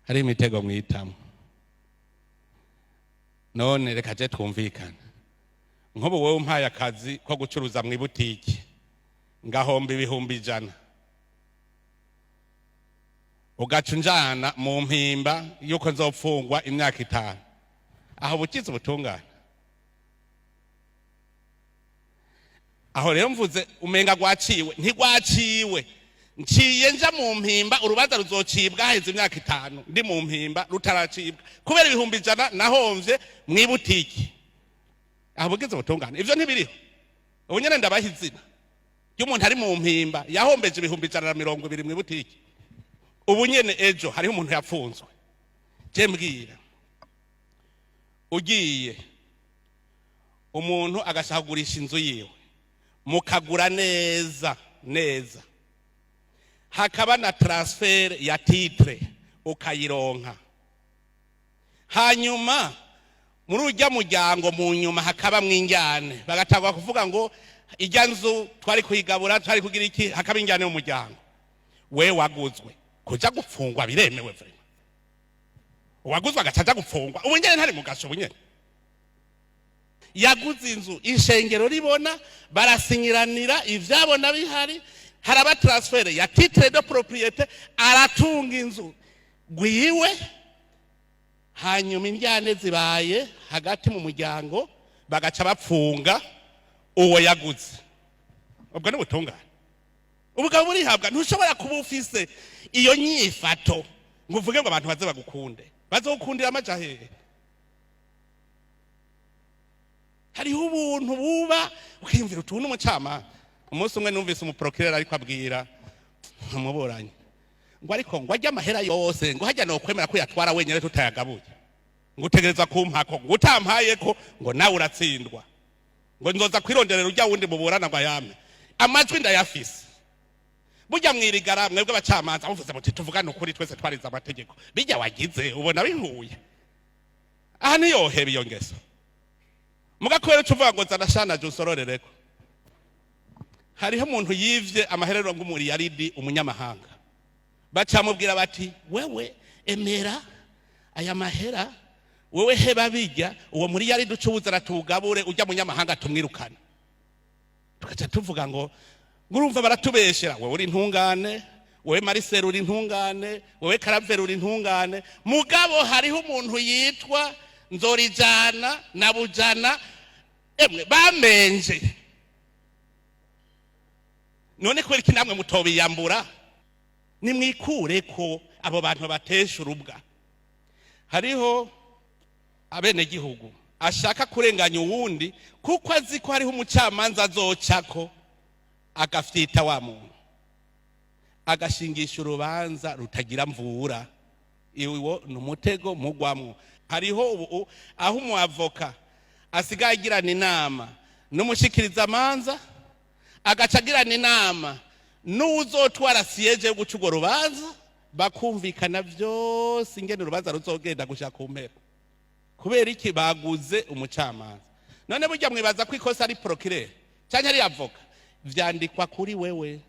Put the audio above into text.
Hari imitego mwitamo. None reka je twumvikane, nk'ubu wowe umpaye akazi ko gucuruza mu ibutiki, ngahomba 100,000, ugaca unjana mu mpimba yuko nzopfungwa imyaka 5, aho bukize ubutungane? Aho rero mvuze umenga rwaciwe, ntigwaciwe. Nciye nja mu mpimba, urubanza ruzocibwa haheze imyaka 5 ndi mu mpimba rutaracibwa, kubera 100,000 nahomvye mw'ibutiki. Aho bugize ubutungane? Ivyo ntibiriho. Ubu nyene ndabaha izina ry'umuntu ari mu mpimba yahombeje 120,000 mw'ibutiki. Ubu nyene ejo hariho umuntu yapfunzwe. Je mbwira, ugiye umuntu agashaka kugurisha inzu yiwe, mukagura neza neza, hakaba na transfert ya titre, ukayironka, hanyuma muri urya muryango mu nyuma hakaba mwinjyane, bagatangwa kuvuga ngo ijya nzu twari kuyigabura, twari kugira iki, hakaba injyane mu muryango, we waguzwe kuja gupfungwa biremewe vraiment? Uwaguzwe agaca aja gupfungwa ubu nyene, ntari mu gasho. Ubu nyene yaguze inzu, ishengero ribona, barasinyiranira, ivyabona bihari, haraba transfert ya titre de propriété, aratunga inzu gwiwe. Hanyuma indyane zibaye hagati mu muryango, bagaca bapfunga uwo yaguze. Ubwo ni ubutungane? Ubugabo burihabwa. Ntushobora kuba ufise iyo nyifato ngo uvuge ngo abantu baze bagukunde. Bazogukundira amaja hehe? Hariho ubuntu buba ukiyumvira utuntu. Umucamanza, umunsi umwe numvise umuprocureur ariko abwira umuburanyi ngo ariko ngo ajye amahera yose, ngo hajya nokwemera ko yatwara wenyine tutayagabuye, ngo utegereza kumpako, ngo utampayeko ngo nawe uratsindwa, ngo nzoza kwironderera ujya wundi muburana ngo ayame. Amajwi ndayafise. Burya mwirigara mwebwe abacamanza muvuze muti tuvugane ukuri, twese twarize amategeko, bijya wagize ubona bihuye aha, ntiyoheba iyo ngeso. Mugakubera uca uvuga ngo zana shana usororereko. Hariho umuntu yivye amaherero ng'umuriyaridi, umunyamahanga, bacamubwira bati wewe emera aya mahera, wewe heba bijya, uwo muri yaridi ucubuza aratugabure, ujya munyamahanga tumwirukana. Tugaca tuvuga ngo ngurumva baratubeshera. Wewe uri intungane, wewe Marisel uri intungane, wewe Karaveri uri intungane, mugabo hariho umuntu yitwa Nzorijana na Bujana, emwe bamenje. None kubera iki namwe mutobiyambura? Nimwikure ko abo bantu batesha urubwa. Hariho abenegihugu ashaka kurenganya uwundi kuko azi ko hariho umucamanza azocako agafyita wa muntu, agashingisha urubanza rutagira mvura. Iwo ni umutego mugwamwo. Hariho ubu aho umuavoka asigaye agirana inama n'umushikirizamanza, agaca agirana inama n'uwuzotwara siège yo guca urwo rubanza, bakumvikana byose ingene urubanza ruzogenda gushika ku mpera. Kubera iki? Baguze umucamanza. None burya mwibaza ko ikosa ari procureur cyangwa ari avoka? Vyandikwa kuri wewe.